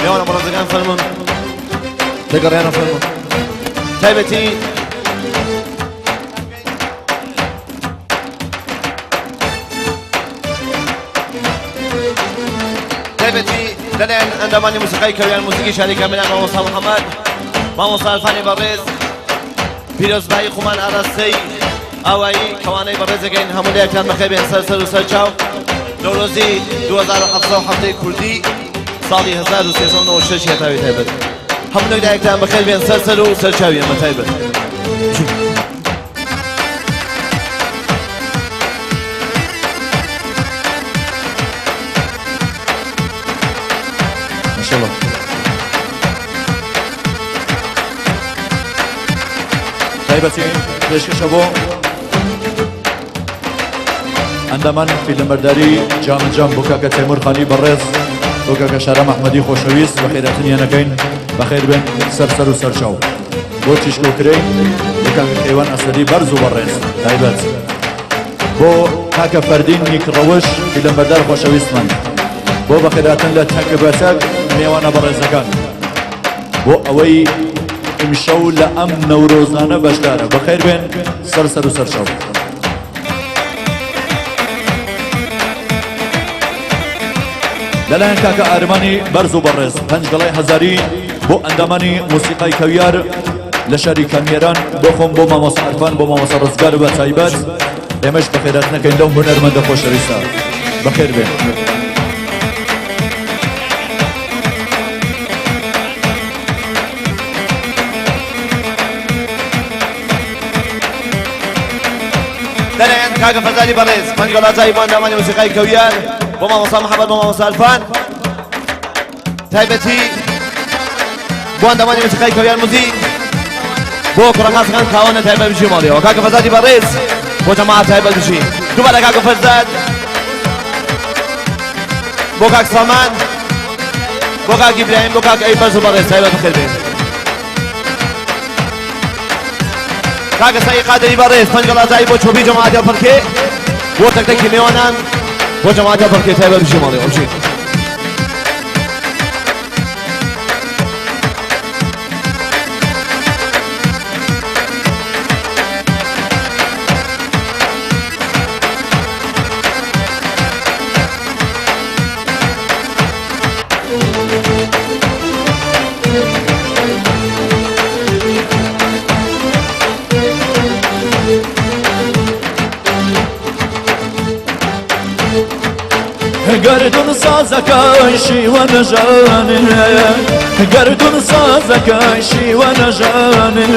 میوانە بەڕێزەکان فەرموون دەگەڕیانە فەرموون تایبەتی تایبەتی لەلایەن ئەندامانی موسیقای کەویان موزیکی شاری کامێران مامۆستا محەممەد مامۆستا ئەلفانی بەڕێز پیرۆزبایی خۆمان ئاراستەی ئاوایی کەوانەی بەڕێزەکەین هەموو لایەکتان بەخێر بێن سەر سەر و سەر چاو نەورۆزی 2707 کوردی ساڵی 1396 هەتاوی تایبەت هەموو لایەکتان بەخێر بێن سەر سەر و سەر چاوی ئەمە تایبەت. ماشاءالله. تایبەتی پێشکەشە بۆ ئەندامان فیلمبەرداری جامەجام بۆ کاکە تەیمور خانی بەڕێز بۆ کاکە شارام ئەحمەدی خۆشەویست بەخێراتنیان ئەکەین بەخێر بێن سەر سەر و سەر چاو بۆ تیشکۆکرەی بۆ کاکە کەیوان ئەسەدی بەرز و بەڕێز تایبەت بۆ کاکە فەردین نیکڕەوش فیلمبەردار خۆشەویستمان بۆ بەخێراتن لە تەک بە تەک مێوانە بەڕێزەکان بۆ ئەوەی ئیمشەو لە ئەم نەورۆزانە بەشدارە بەخێر بێن سەر سەر و سەر چاو. لەلایەن کاکە ئارمانی بەرز و بەڕێز پەنج گەڵای هەزاری بۆ ئەندامانی موسیقای کەویار لە شاری کامیێران بۆ خۆم بۆ مامۆستا عرفان بۆ مامۆستا ڕزگار بە تایبەت ئێمەش بەخێرات نەکەین لەو هونەرمەندە خۆشەویستە بەخێر بێن. لەلایەن کاکە فەزالی بەڕێز پەنجگەڵاجایی بۆ ئەندامانی موسیقای کەویار بۆ مامۆستا محەممەد بۆ مامۆستا ئەلفان تایبەتی بۆ ئەندامانی موسیقای کەویار موزیک بۆ کوڕە خاسەکان کاوەنە تایبەت بژی ماڵیەوە کاکە فەزادی بەڕێز بۆ جەماعەت تایبەت بژی دووبارە کاکە فەرزاد بۆ کاک سامان بۆ کاک ئیبراهیم بۆ کاک ئەی بەرز و بەڕێز تایبەت بەخێر بێن کاکە سەعی قادری بەڕێز پەنج گەڵازایی بۆ چۆپی جەماعەتی پڕکێ بۆ تەک تەکی مێوانان بۆ جەماعەتی پڕکێ تایبەت بژی ماڵی بژی. گەردون سازەکەی شیوە نەژانێ گەردون سازەکەی شیوە نەژانێ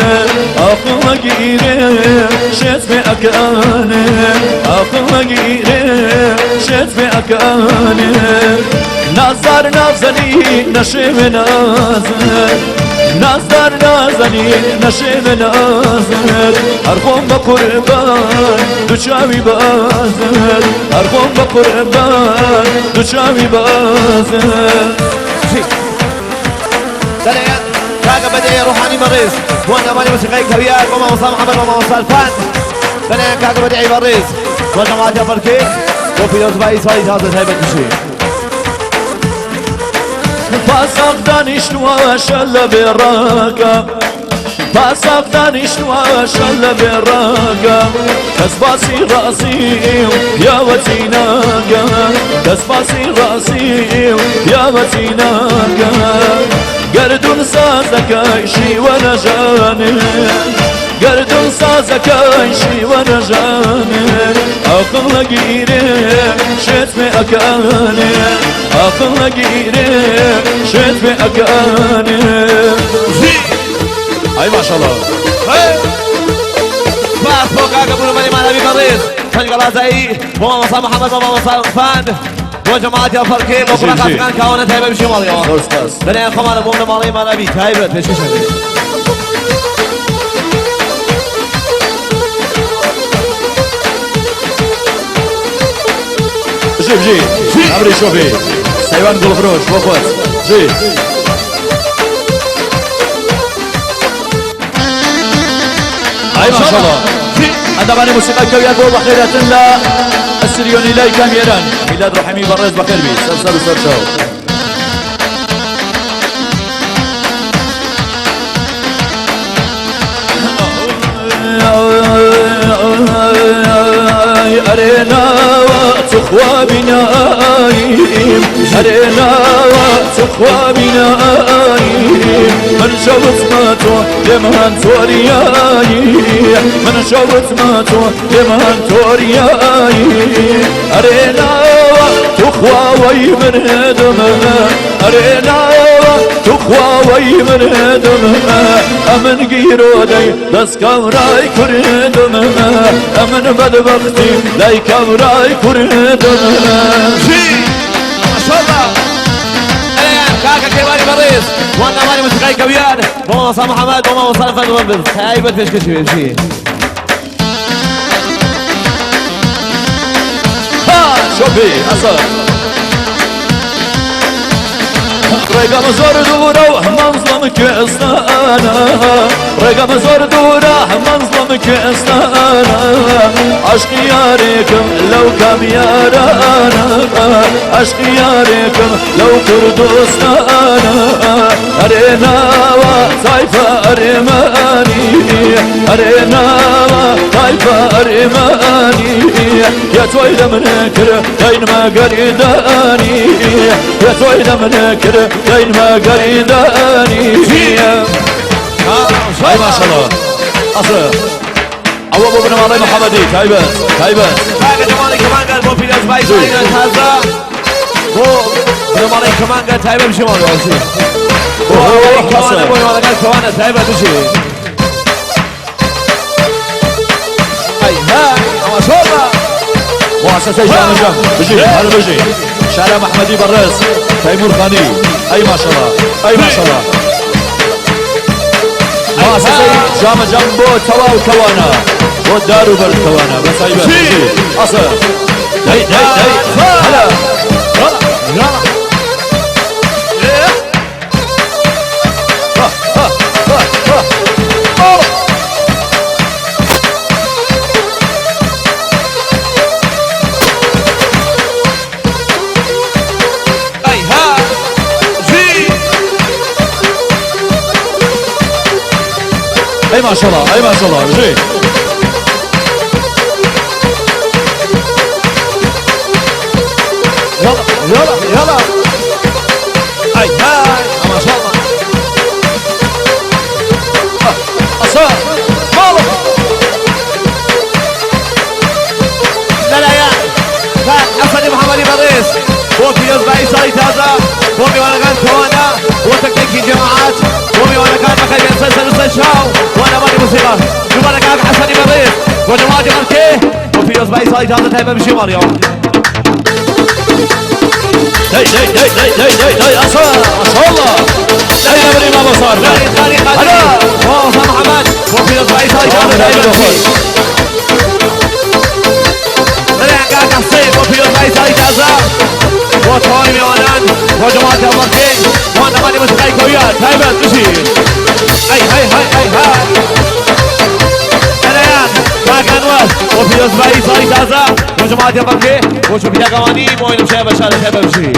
ئاقڵەگیرێ شێت پێ ئەکانێ ئاقڵەگیرێ شێت پێ ئەکانێ نازدار نازەنی نەشێوێ نازر نازدار نازەنی نەشێوێ نازر هەر خۆم بە قوربان دو چاوی بازر هەر خۆم بە قوربان دو چاوی بازر. لەلایەن کاکە بەدەیە ڕۆحانی بەڕێز بۆ ئەندامانی موسیقای کەویار بۆ مامۆستا محەممەد بۆ مامۆستا ئەلفان لەلایەن کاکە بەدەی بەڕێز بۆ جەماعەتی پڕکێ بۆ پیرۆزبایی ساڵی تازە تایبەت بژی. پاساق دانیشتووە شەل لە بێڕەکە پاساق دانیشتووە شەل لە بێڕەکە کەس باسی ڕازی و پیاوەتی ناکە کەس باسی ڕازی و پیاوەتی ناکە گەردون سازەکەی شیوە نەژانێ گەردون سازەکەی شیوە نەژانێ ئاقڵ نەگیرێ شێت پێ ئەکانێ ئاقڵ نەگیرێ شێت پێ ئەکانێ. ئەی ماشەڵڵا. سپاس بۆ کاکە بوونەوەری مانەوی بەڕێز پەنج گەڵازایی بۆ مامۆستا محەممەد بۆ مامۆستا عوسمان بۆ جەماعەتی ئەفەرکێ بۆ کوڕە خاسەکان کاوەنە تایبەت بژی ماڵیەوە زۆر سپاس. لەلایەن خۆمانە بۆ بنەماڵەی مانەوی تایبەت پێشکەش ئەکەین. بژی بژی ئەمری شۆفی سەیوان گوڵفرۆش بۆ خۆت بژی. ئای ماشەڵڵا ئەندامانی موسیقای کەویان بۆ بەخێرهاتن لە ئەسریۆنی لای کامیێران میلاد ڕەحیمی بەڕێز بەخێر بی سەر سەر و سەر چاو. ئەرێ ناوە تخوا بینایی من شەوتمە تۆ لێمان تۆریایی من شەوتمە تۆ لێمان تۆریایی ئەرێ ناوە تخوا وەی مردم ئەرێ ناوە تخوا وەی مردم ئەمن گیرۆدەی دەست کاورای کوردم ئەمن بەدبەختی لای کاورای کوردم. ماشاءالله کاکە کێوانی بەڕێز وان ناوانی موسیقای کەویان بۆ مامۆستا محەممەد بۆ مامۆستا فەرموو تایبەت پێشکەشی بێژی. شوفي أصل ڕێگەم زۆر دوورە و مەنزڵم کوێستانە ڕێگەم زۆر دوورە مەنزڵم کوێستانە عەشقی یارێکم لەو کامیارانە عەشقی یارێکم لەو کوردستانە ئەرێ ناوە تایفە ئەرێمانی ئەرێ ناوە تایفە ئەرێمانی یا تۆی لە من کرد دەینمە گەریدانی یا تۆی لە من کرد دەینمە گەریدانی. أي ما شاء الله. أصل ئەوە بۆ بنەماڵەی محەممەدی تایبەت تایبەت. کاکە جەماڵی کەمانگەر بۆ پیرۆزبایی ساڵی تازە بۆ بنەماڵەی کەمانگەر تایبەت بژی ماڵواسی بۆ کەوانە بۆ میوانەکان کەوانە تایبەت بژی. ئەی های ما شاء الله. مؤسسة جام جام بجي هلا بجي شارع محمدي برز تيمور خاني أي ما شاء الله أي ما شاء الله. مؤسسة جام جام بۆ تەواو کەوانە بۆ دار و بەرد کەوانە بە تایبەت بژی ئەسە دەی دەی دەی هەلا. ئەی ها جی. أي ما شاء الله أي ما شاء الله بجي. يلا يلا يلا أي هاي ما شاء الله. أصلا مالك. لا لا يا حسن محمدی بەڕێز بۆ پیرۆزبایی ساڵی تازە بۆ میوانەکان کەوانە بۆ تەکنیکی جەماعات بۆ میوانەکان بەخێر بێن سەر سەر و سەر چاو بۆ نەمانی موسیقا دووبارە کاک حەسەنی بەڕێز بۆ جەماعەتی خەڵکێ بۆ پیرۆزبایی ساڵی تازە تایبەت بژی ماڵیەوە. دەی دەی دەی دەی دەی دەی دەی أصلا ما شاء الله دەی نەبری مامۆستا خانی خانی هلا. مامۆستا محەممەد بۆ پیرۆزبایی ساڵی تازە تایبەت بژی. لەلایەن کاک حسێن بۆ پیرۆزبایی ساڵی تازە بۆ تەواوی میوانان بۆ جەماعەتی هەڵبەڵکێ بۆ نەمانی موسیقای کەویان تایبەت بژی. ئەی هەی هەی ئەی های لەلایەن کاک ئەنوەر بۆ پیرۆزبایی ساڵی تازە بۆ جەماعەتی هەڵبەڵکێ بۆ چۆپیتاکەوانی بۆ ئینمشای بەشارە تایبەت بژی.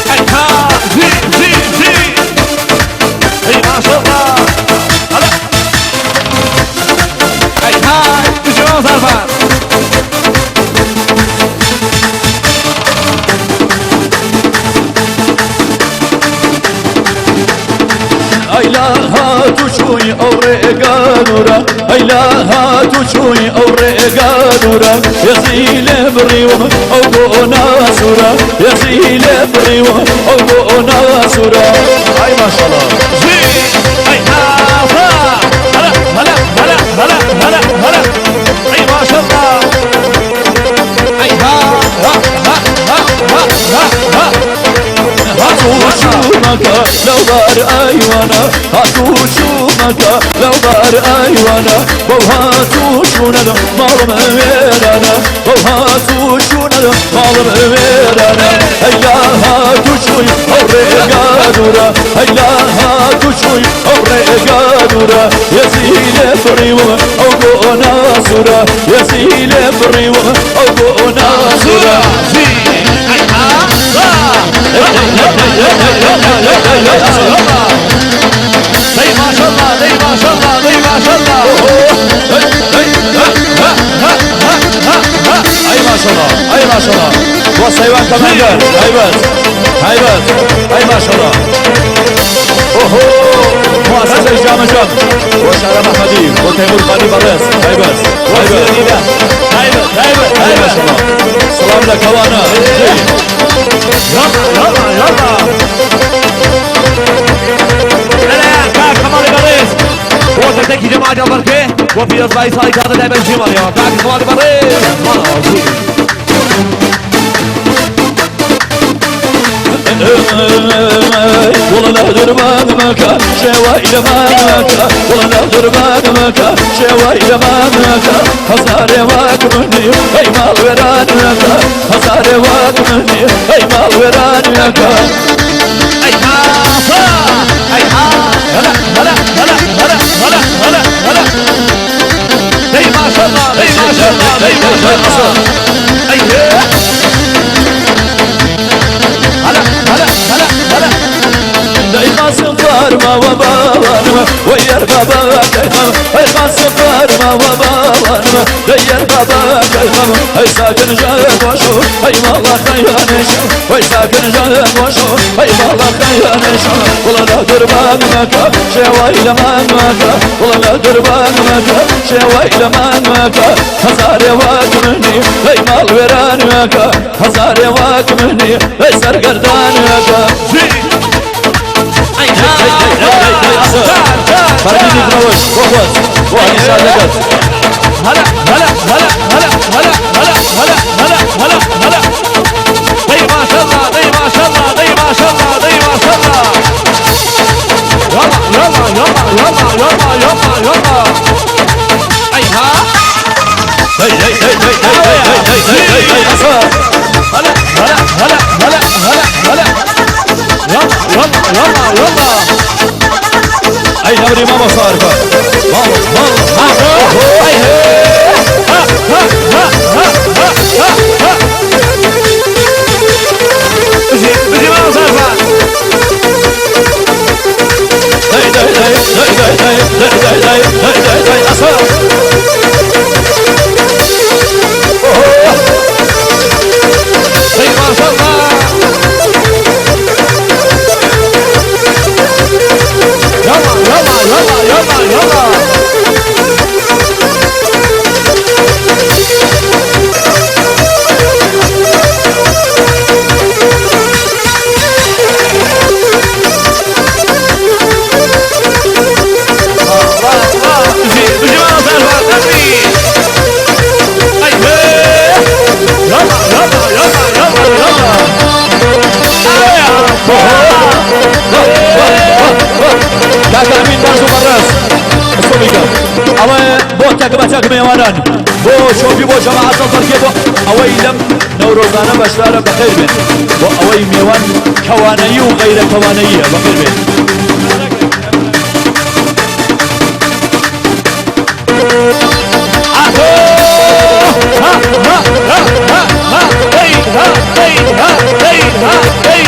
ئەی ها جی جی جی ئەی ما شاء الله هلا ئەی های بژی مامۆستا عرفان. ئەی لا هاتوو چووی ئەو ڕێگا دوورە ئەی لا هاتوو چووی ئەو ڕێگا دوورە یەزی لێ بڕیوم ئەو بۆ ناسوورە یەزی لێ بڕیوم ئەو بۆ ناسوورە ئەی ماشەڵڵا. جی ئەی ها هلا هلا هلا هلا هلا هلا ئەی ما شاء الله ئەی ها ها ها ها ها ها ها. هاتوو چوومەکە لەو بار ئەیوانە هاتوو چوومەکە لەو بار ئەیوانە بەو هاتوو چوونە ماڵم وێرانە بەو هاتوو چوونە ماڵم وێرانە ئەی لا هاتوو چووی ئەو ڕێگا دوورە ئەی لا هاتوو چووی ئەو ڕێگا دوورە یەزی لێ بڕیوم ئەو بۆ ناسوورە یەزی لێ بڕیوم ئەو بۆ ناسوورە. جی ئەی ها ها. دەی ماشەڵڵا دەی ماشەڵڵا دەی ماشەڵڵا. ئەی ماشەڵڵا ئەی ماشەڵڵا بۆ سەیوان کەمانگەر هەیبەت هەیبەت ئەی ماشەڵڵا. ئۆهۆ موسسەی جامەجام بۆ شارام ئەحمەدی بۆ تەیمور خانی بەڕێز هەیبەت هەیبەت هەیبەت هەیبەت ئەی ماشەڵڵا. سڵام لە کەوانە. یاڵا یاڵا یاڵا. لەلایەن کاک کەماڵی بەڕێز بۆ تەک تەکی جەماعەتی هەڵبەرکێ بۆ پیرۆزبایی ساڵی تازە تایبەت ژیماڵیەوە کاک کەماڵی بەڕێز ماڵەوە. والله لا درمان مكا شوي لمانك، والله لا درمان مكا شوي لمانك، هزار واك مني اي مال ورانك، هزار واك مني اي مال ورانك. اي ها اي ها هلا هلا هلا هلا هلا هلا هلا دي ما شاء الله دي ما شاء الله دي ما شاء الله اي هلا هلا هلا هلا. دايما صفار ما وباوان ويا البابا كيخم، اي صفار ما وباوان ويا البابا كيخم، اي ساكن جاب وشو اي والله خيان شو، اي ساكن جاب وشو اي والله خيان شو. والله لا دربان مكا شوي لمان مكا، والله لا دربان مكا شوي لمان مكا، هزار واك مني اي مال ويران مكا، هزار واك مني اي سرقردان مكا. فەرمینی دڕەوش بۆ خۆت بۆ هەمیشادەکەت. هلا هلا هلا هلا هلا هلا هلا هلا هلا هلا دي ما شاء الله دي ما شاء الله دي ما شاء الله دي ما شاء الله. يلا يلا يلا يلا يلا يلا يلا اي ها هي هي هي هي هي هي هي هي هي هلا هلا هلا هلا هلا هلا يلا يلا يلا يلا. اي نبري ماما صارفة ماما ماما. اي ها ها ها ها ها ها ها. بجي بجي ماما صارفة. هي هي هي هي هي هي هي هي هي هي أصار. دي ما شاء الله. يلا يلا يلا يلا يلا. بجي بجي ماما صارفة قلبي. ايوه يلا يلا يلا يلا يلا. کاکە ئەمین باز و بەڕێز ئەسۆمیکە ئەوە بۆ تەک بە تەک مێوانان بۆ چۆپی بۆ جەماعەت هەڵبەرکێ بۆ ئەوەی لەم نەورۆزانە بەشدارە بەخێر بێن، بۆ ئەوەی مێوان کەوانەیی و غەیرە کەوانەییە بەخێر بێن. ها ها ها ها ها هي ها هي ها هي ها هي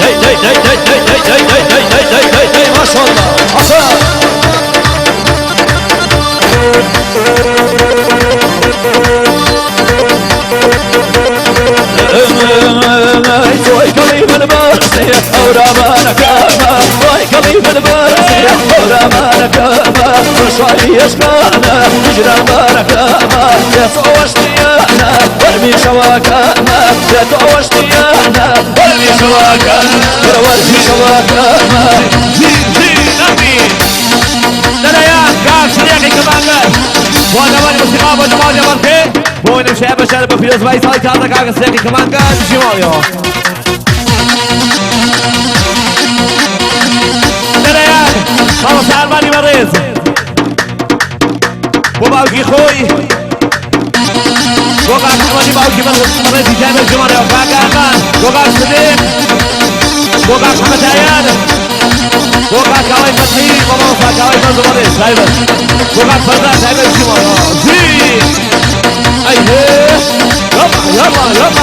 دي دي دي دي دي دي دي دي دي دي دي دي دي ما شاء الله عصا. توي قليب البرسي أورا كما، توي قليب البرسي أورا كما، رشاي يشكانا يجرى ما كما، يتوشتيانا ورمي شواكاما، يتوشتيانا ورمي شواكاما، ورمي شواكاما. جي جي نبي لەلایەن کاک سریقی کەمانگەر بۆ نەوەی موسیقا بۆ جەماعەت هەڵبەرکێ بۆ نمشەیە بەشارە بە پیرۆزبایی ساڵی تازە کاکە سریقی کەمانگەر ژیماڵیەوە. لەلایەن مامۆستا ئەرمانی بەڕێز بۆ باوکی خۆی بۆ کاک ئەحمەدی باوکی بەڕێزی تایبەت ژیماڵیەوە، کاک ئەرمان بۆ کاک سدیق بۆ کاک حەمەد ئایان بۆ کاک کاوەی فەتحی بۆ مامۆستا کاوەی فەرز بەڕێز تایبەت بۆ کاک فەرزاد تایبەت ژیماڵیەوە. جی ئەی هێ، یەڵا یەڵا یەڵا.